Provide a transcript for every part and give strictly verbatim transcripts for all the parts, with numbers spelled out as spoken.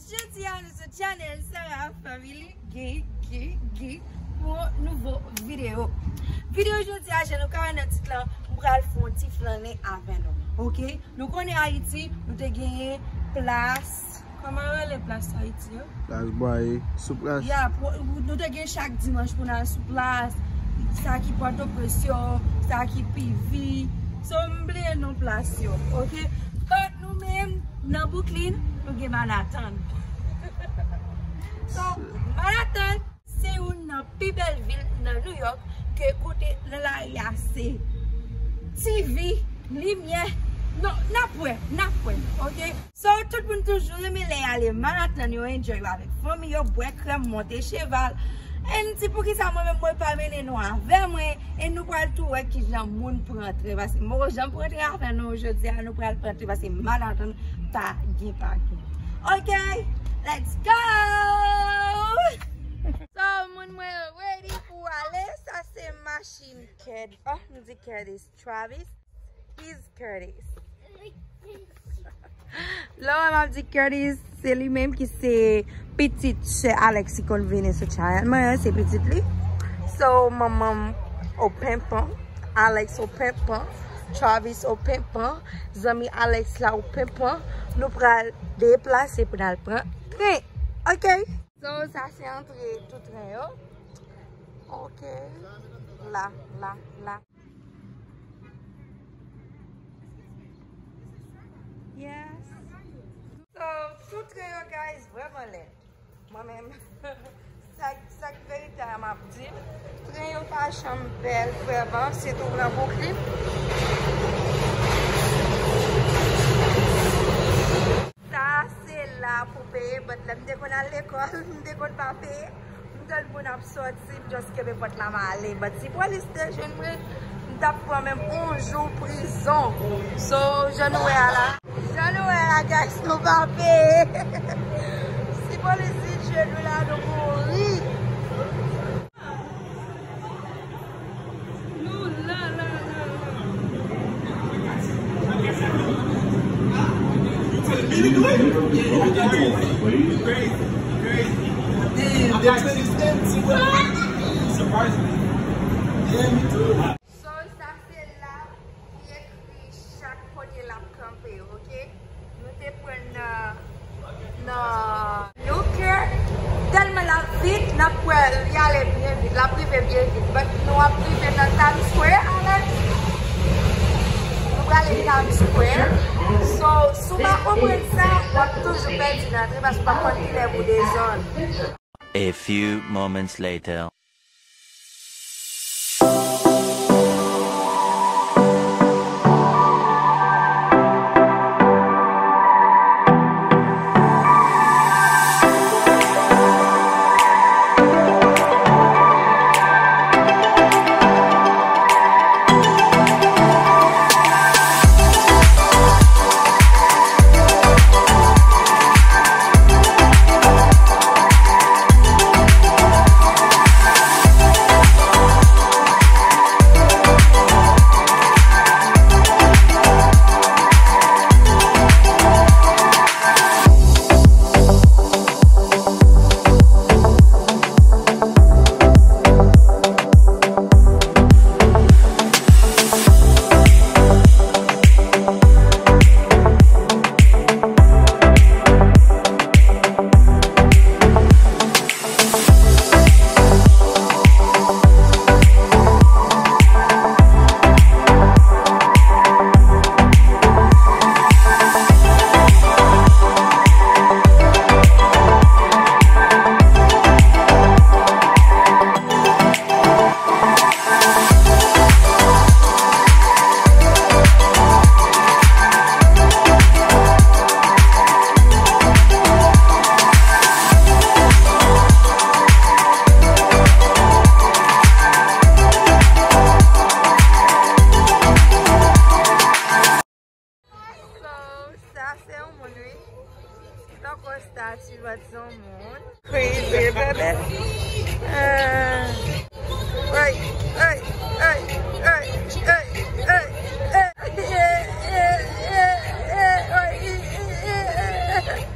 Jodi a nou sou channel Sarah Family, gen, gen, gen, pou yon nouvo videyo. Videyo jodi a, jan nou ka wè nan tit lan, m pral fè yon ti flannen avè nou. Oke? Nou konnen Ayiti, nou te genyen plas, kòman yo rele plas Ayiti yo? Plas Bwaye, sou plas. Ya, pou, nou te gen chak dimanch pou n al sou plas. Sa ki Pòtoprens yo, sa ki P V. So, m bliye non plas yo, oke? But nou menm, nan Brooklyn, nou gen Manhattan. So, Manhattan, se youn nan pi bèl vil nan New York ke kote nan lari a se T V, limyè. Non, n ap wè, n ap wè, oke? So, tout moun toujou renmen lè y ale Manhattan, yo enjoy yo avèk fanmi yo, bwè krèm, monte cheval. And se poukisa mwen menm mwen pa mennen nou avè mwen, e nou pral tou wè kijan moun pran tren. Paske m poko janm pran tren avè nou jodi a, nou pral pran tren paske Manhattan pa gen pakin. Oke, let's go! So, moun mwen yo ready pou ale. Sa se machin Curtis. Oh, m di Curtis, Travis. Is Curtis. Lè w wè m ap di Curtis, se li menm ki se pitit sè Alex ki konn vini sou channel mwen an, se pitit li. So, manman m o penpan, Alex o penpan, Travis o penpan, zanmi Alex la o penpan. Nou pral deplase pou n al pran tren. Oke. So, sa se antre tou tren yo. Oke. La, la, la. Yes. So, tou tren yo, guys, vrèman lèd. Mwen menm, sa, sa k verite a m ap di l. Tren yo pa janm bèl, vrèman, sitou nan Brooklyn. Sa se la pou peye, but lè m te konn al lekòl, m te konn pa peye. M tann moun ap sòti, m just kenbe pòt la, m ale. But si polis te jwenn mwen, m t ap pran menm yon jou prizon. So, jan nou wè a la. Jan nou wè a la, guys, nou pa peye. Si polis vin jwenn nou la, nou mouri. So, sa se la pou y ekri chak kote l ap kanpe, oke? Nou te pran nan, nan New Care. Tèlman l ap vit, n ap wè li ale byen vit, l ap rive byen vit. But nou ap rive nan Times Square, Alex. Nou prale Times Square. So, si w pa konprann sa, w ap toujou pèdi nan tren paske w pa konn kilè pou desann. A few moments later. So, sa se yon moun, wi. Tankou stati, but se yon moun. Crazy, bebe. Eh. Ay, ay, ay. Eh, eh, eh, eh, eh, ay, eh, eh, eh, eh.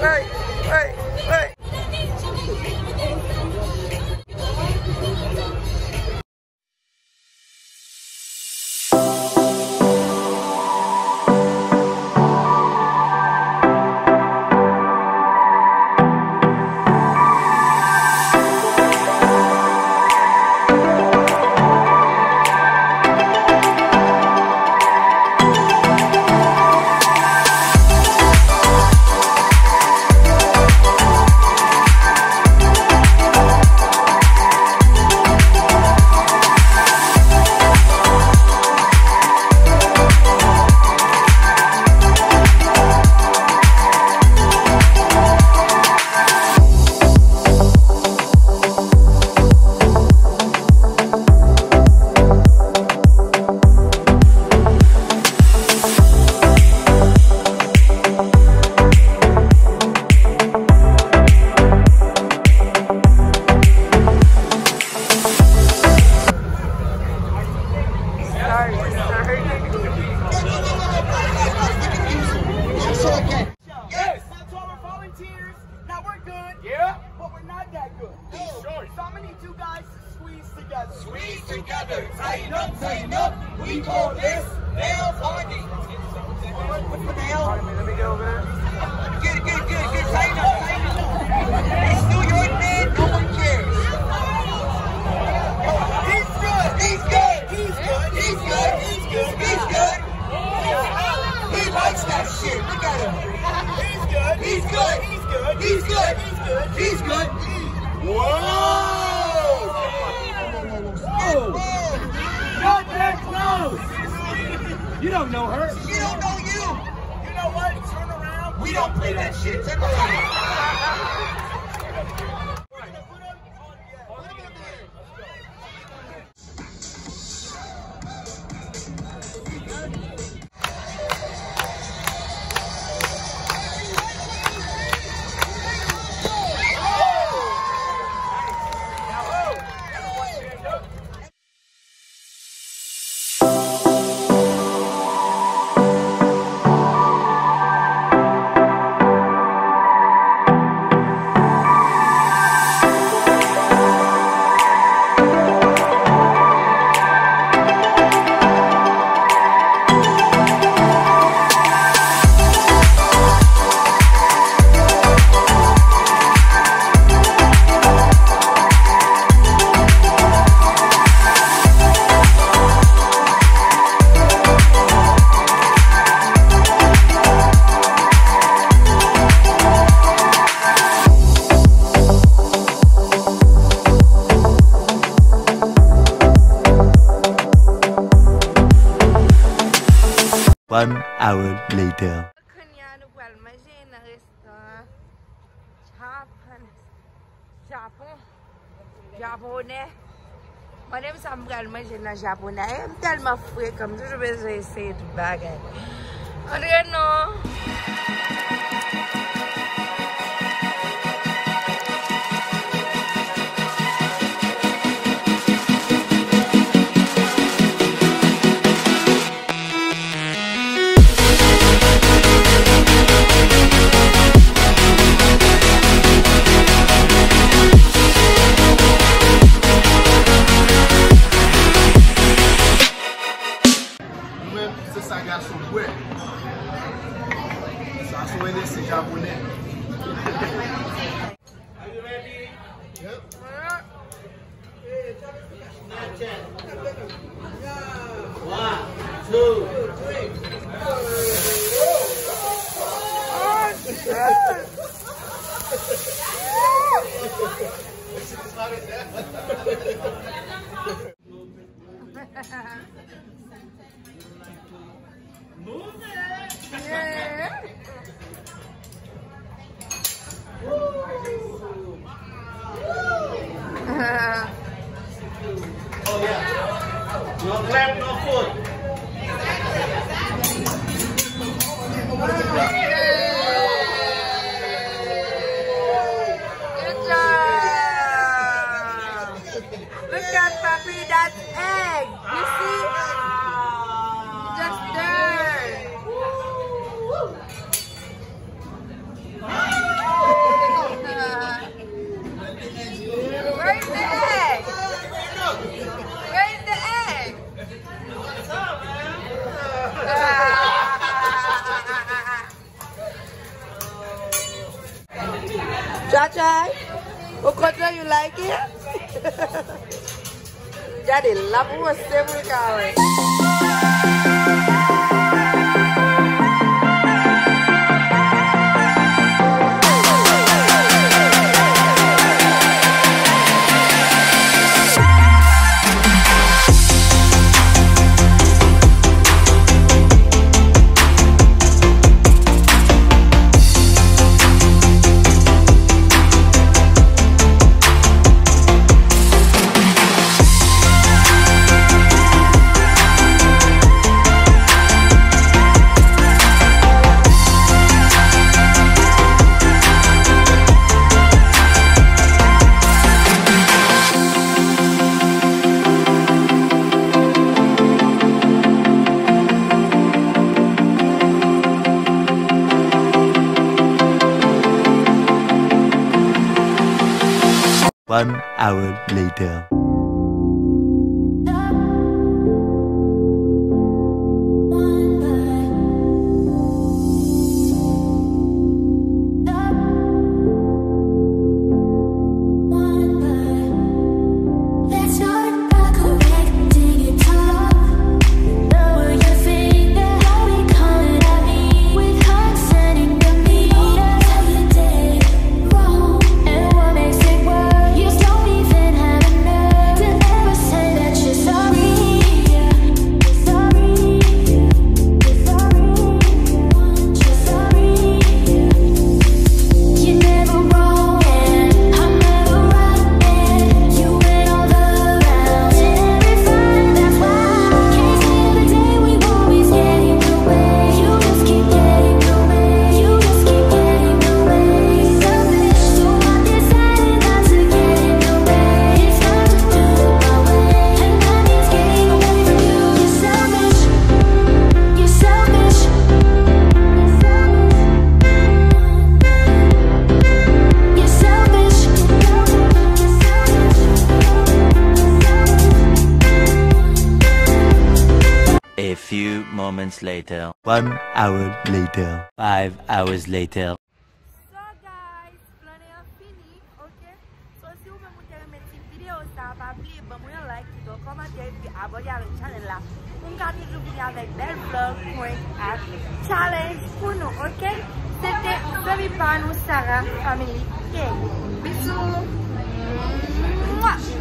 Hey, hey, hey. Sorry, sorry. Yes, that's all our volunteers. Now we're good. Yeah. But we're not that good. He's short. So I'm gonna need you guys to squeeze together. Squeeze together. Tighten up, tighten up. We call this nails hockey. What the hell? Let me get over there. Get it, get it, get it, get it. Tighten up, tighten up. It's New York, man. No one cares. He's good. He's good. He's good. He's good. He's good. He's good. He likes that shit. Look at him. He's good. He's good. He's good. He's good. He's good. He's good. Whoa! Oh! Not that close! You don't know her. She don't know you. You know what? Turn around. We don't play that shit. Turn around. One hour later. Kounye a nou pral manje nan restoran Japan. Japon. Japonè. Mande m sa m pral manje nan japonè. E m tèlman frekan, m toujou bezwen eseye tout bagay. Antre non. Mwen, se sa gason bwè. Sa se yon N S C japonè. Are you ready? Yep. Snapchat. One, two, three. Move it. Yeah. Oh yeah. No clap, no foot. Good job. Look at Papi, that's egg. You see? Just there. Tchatchay, ou kontan, you like it? Gade, l ap wonse pou l ka wè. One hour later. A few moments later. One hour later. Five hours later. So guys, plannen an fini, ok? So si ou menm ou te renmen ti videyo sa, pa bliye ban mwen yon like, kite yon kòmantè, epi abòne avèk channel la. Pou m ka toujou vini avèk bèl vlog, prank ak challenge pou nou, ok? Se te zanmi pa nou, Sarah Family K. Bisou! Mwah!